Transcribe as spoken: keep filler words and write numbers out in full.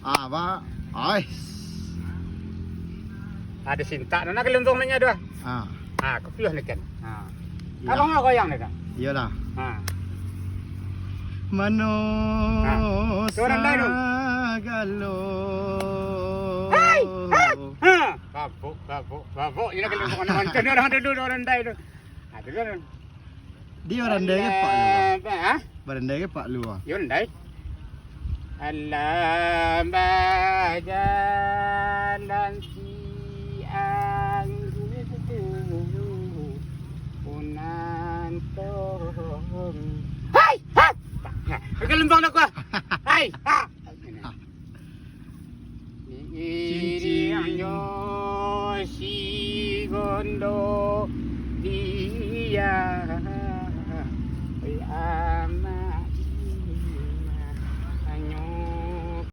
Ah, ba, ais. Ado sintak, nah, kaluntuang nyo tu. Ah. Ah, kopiah ni kan. Ah. Iya. Abang lah goyang ni kan. Iyolah. Ah. Mano Ah, tu orang lain tu. sagalo. Hai, hai. Ha. Babuk, babuk, babuk. Ini kaluntuang nyo, mantan orang dulu, orang dai tu. Ah, tu kan. Di barandai ke pak lu? Apa, ha? Barandai ke pak lu? Ah. Yo, ndai. Alam bajalan si anggu punantong. Hai, ha. Kaluntuang dah gua. Hai, ha. Cincin. Yo, si